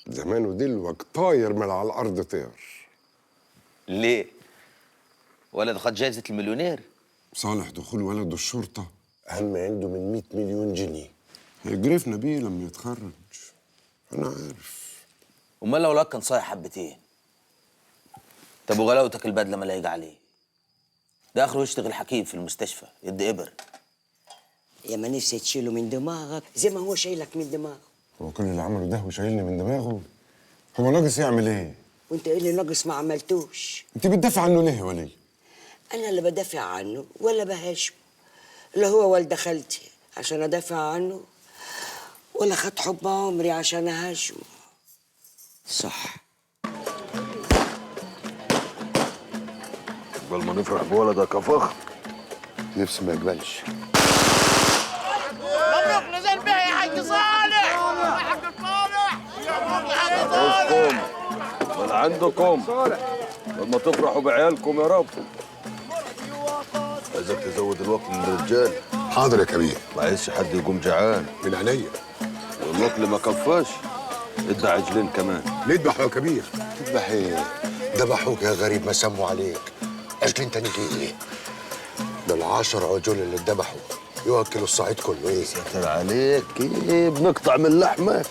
زمانه دلوقتي طاير من على الارض طير. ليه؟ ولد خد جايزة المليونير. صالح دخول ولده الشرطة اهم عنده من 100 مليون جنيه، هيجرفنا بيه لما يتخرج. انا عارف. امال لو لك كان صايع حبتين. طب وغلاوتك البدلة ما لايقة عليه؟ ده اخره يشتغل حكيم في المستشفى يدي ابر. يا ما نفسي تشيله من دماغك زي ما هو شايلك من دماغه. هو كل اللي عمله ده وشايلني من دماغه؟ هو ناقص يعمل ايه؟ وانت ايه اللي ناقص ما عملتوش؟ انت بتدافع عنه ليه يا ولي؟ انا اللي بدافع عنه ولا بهاجمه، لا هو والد خالتي عشان ادافع عنه، ولا خد حب عمري عشان اهاجمه. صح. قبل ما نفرح بولدك يا فخر، نفسي ما يقبلش. مبروك نزل بها يا حاج صالح. يا حاج صالح، يا حاج صالح، من عندكم لما تفرحوا بعيالكم يا رب. عايزك تزود الوكل للرجال. حاضر يا كبير. ما عايزش حد يقوم جعان. من عينيا. والوكل ما كفاش ادى عجلين كمان. نذبح يا كبير. تذبح ايه؟ ذبحوك يا غريب، ما سموا عليك. عجلين تاني ليه؟ ده ال10 عجول اللي اتذبحوا يوكلوا الصعيد كله. ايه؟ ساتر عليك، ايه بنقطع من لحمك؟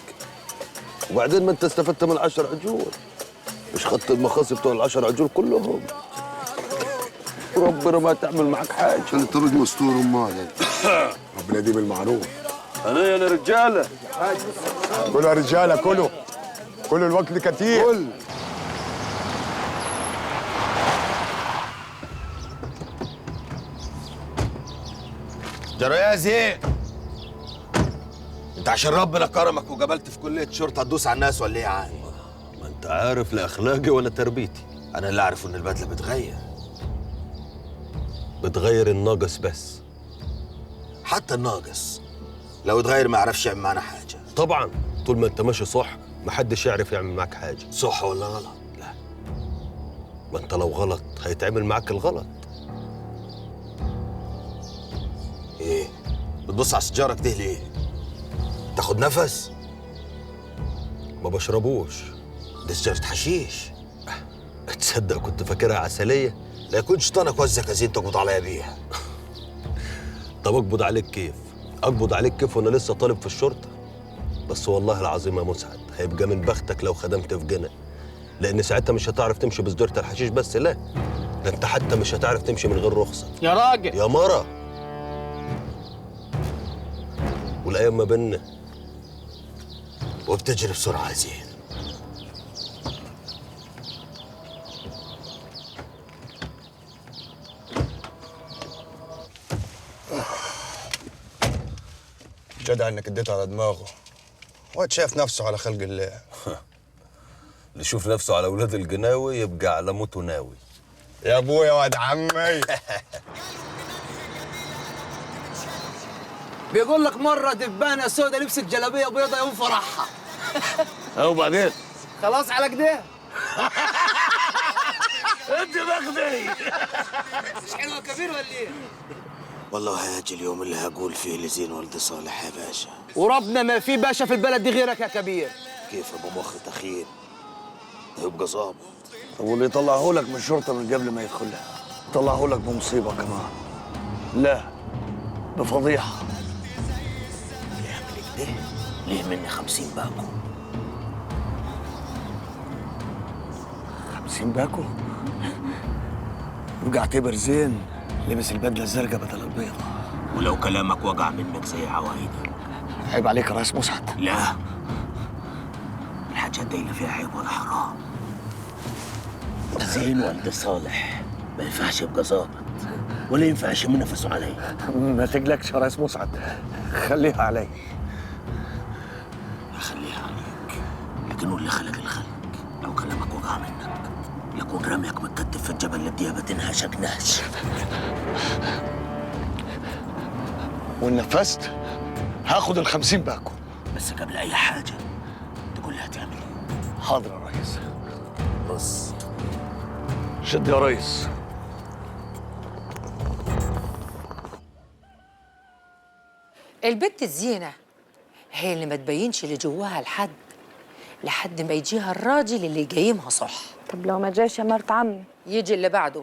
وبعدين ما انت استفدت من 10 عجول، مش خدت المخاصي بتوع ال10 عجول كلهم. ربنا ما تعمل معاك حاجة. عشان الطريق مستور. امال ربنا يديم المعروف. انا يا رجاله، كلوا يا رجاله، كلوا كلوا، الوكل كتير. كل جرى يا زين، انت عشان ربنا كرمك وقبلت في كلية شرطة تدوس على الناس ولا ايه يا عم؟ ما انت عارف لا اخلاقي ولا تربيتي. انا اللي اعرفه ان البدلة بتغير. بتغير الناقص بس. حتى الناقص لو اتغير ما يعرفش يعمل معانا حاجة. طبعا طول ما انت ماشي صح محدش يعرف يعمل معاك حاجة. صح ولا غلط؟ لا، ما انت لو غلط هيتعمل معاك الغلط. ايه بتبص على سجارك ده ليه؟ تاخد نفس؟ ما بشربوش. ده سجارة حشيش. تصدق كنت فاكرها عسلية؟ لا يكون شيطانك وزك يا زين تقبض عليا بيها. طب اقبض عليك كيف؟ اقبض عليك كيف وانا لسه طالب في الشرطة؟ بس والله العظيم يا مسعد هيبقى من بختك لو خدمت في جنة، لأن ساعتها مش هتعرف تمشي بسجارة الحشيش بس، لا ده انت حتى مش هتعرف تمشي من غير رخصة. يا راجل يا مرة. والأيام ما بينا. وبتجري بسرعة يا زين. جدع انك اديته على دماغه. واد شايف نفسه على خلق الله. اللي يشوف نفسه على اولاد الجناوي يبقى على موته ناوي. يا ابويا واد عمي. بيقول لك مرة دبانة سودا لبست جلابية بيضة يوم فرحها. وبعدين؟ خلاص على كده؟ انت بخدي. مش حلوة كبير ولا ايه؟ والله هاجي اليوم اللي هقول فيه لزين ولد صالح يا باشا. وربنا ما في باشا في البلد دي غيرك يا كبير. كيف ابو مخ تخين ده يبقى ظابط. طب واللي يطلعه لك من الشرطة من قبل ما يدخلها طلعه لك بمصيبة كمان، لا بفضيحه. اللي يعمل كده ليه مني 50 باكو. 50 باكو؟ يبقى اعتبر زين لبس البدلة الزرقاء بدل البيضة. ولو كلامك وجع منك زي عوايدك. عيب عليك يا ريس مسعد. لا، الحاجات دي لا فيها عيب ولا حرام. زين ولد صالح ما ينفعش يبقى ظابط ولا ينفع يشم نفسه عليا. ما تقلقش يا ريس مسعد، خليها علي. هخليها عليك، لكن هو اللي خلق الخلق. لو كلامك وجع منك لكون رميك متكتف في الجبل اللي الديابه تنهشك نهش. وان نفذت هاخد ال50 باكو. بس قبل اي حاجة تقول لي هتعمل ايه. حاضر يا ريس. بص شد يا ريس. البت الزينة هي اللي ما تبينش اللي جواها لحد، لحد ما يجيها الراجل اللي يقيمها صح. طب لو ما جاش يا مرت عمي؟ يجي اللي بعده،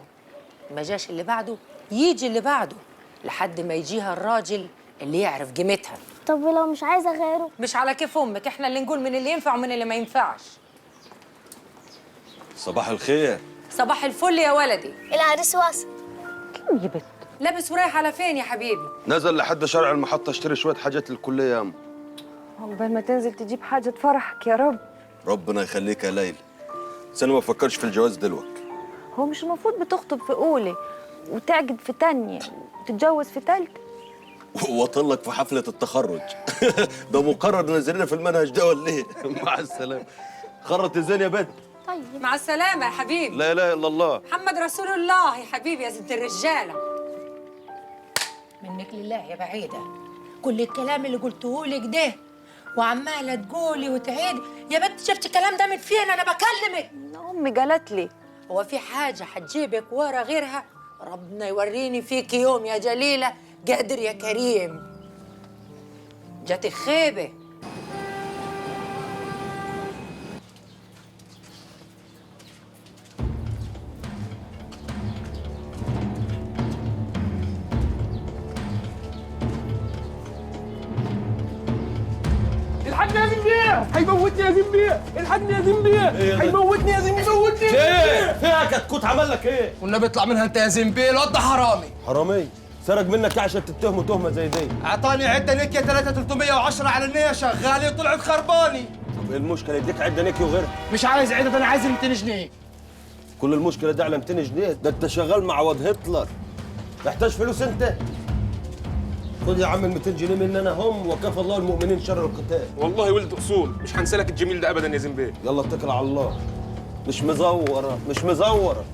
ما جاش اللي بعده يجي اللي بعده، لحد ما يجيها الراجل اللي يعرف قيمتها. طب ولو مش عايزه غيره؟ مش على كيف امك، احنا اللي نقول من اللي ينفع ومن اللي ما ينفعش. صباح الخير. صباح الفل يا ولدي. العريس وصل. كم يا بت؟ لابس ورايح على فين يا حبيبي؟ نزل لحد شارع المحطة اشتري شوية حاجات للكلية يا أم. عقبال ما تنزل تجيب حاجة تفرحك يا رب. ربنا يخليك يا ليلى، بس أنا ما بفكرش في الجواز دلوقتي. هو مش المفروض بتخطب في أولى وتعقد في تانية وتتجوز في تالتة؟ واطلق في حفلة التخرج. ده مقرر نزلنا في المنهج ده ولا ايه؟ مع السلامة. خرط الزين يا بنت. طيب مع السلامة يا حبيبي. لا إله إلا الله، محمد رسول الله يا حبيبي يا زنت الرجالة. منك لله يا بعيدة، كل الكلام اللي قلته لك ده وعمالة تقولي وتعيدي. يا بنت شفت الكلام ده من فين؟ أنا بكلمك. أمي قالت لي. هو في حاجة هتجيبك ورا غيرها؟ ربنا يوريني فيك يوم يا جليلة، قادر يا كريم. جاتك خيبة. الحقني يا زمبيه، هيموتني يا زمبيه، الحقني يا زمبيه، هيموتني يا زمبيه، هيموتني. ايه فيها كتكوت عمل لك ايه؟ والنبي اطلع منها انت يا زمبيه، الواد ده حرامي. حرامي؟ سرق منك عشان تتهمه تهمه زي دي؟ اعطاني عده نيكيا 3310 على النية شغالة وطلعت خرباني. طب ايه المشكلة؟ يديك عده نيكيا وغيرها. مش عايز عده، انا عايز 200 جنيه. كل المشكلة دي على 200 جنيه؟ ده انت شغال مع واد هتلر. محتاج فلوس انت؟ خد يا عم ال 200 جنيه مننا هم، وكفى الله المؤمنين شر القتال. والله ولد اصول، مش هنسالك الجميل ده ابدا يا زمبيه. يلا اتكل على الله. مش مزوره، مش مزوره.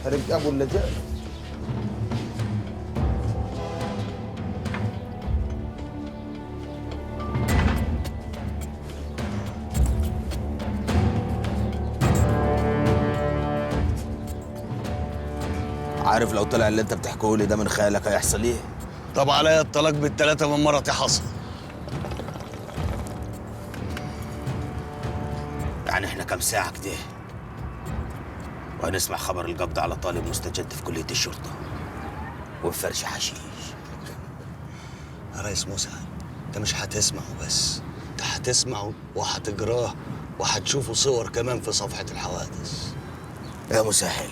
هرج ابو اللجان. عارف لو طلع اللي انت بتحكيه لي ده من خيالك هيحصل ايه؟ طب عليا الطلاق بالثلاثة من مرتي حصل. يعني احنا كام ساعة كده وهنسمع خبر القبض على طالب مستجد في كلية الشرطة وفرش حشيش. يا ريس مسعد، انت مش هتسمعه بس، انت هتسمعه وهتجراه وهتشوفه صور كمان في صفحة الحوادث. يا مسهل.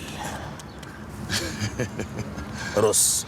رص.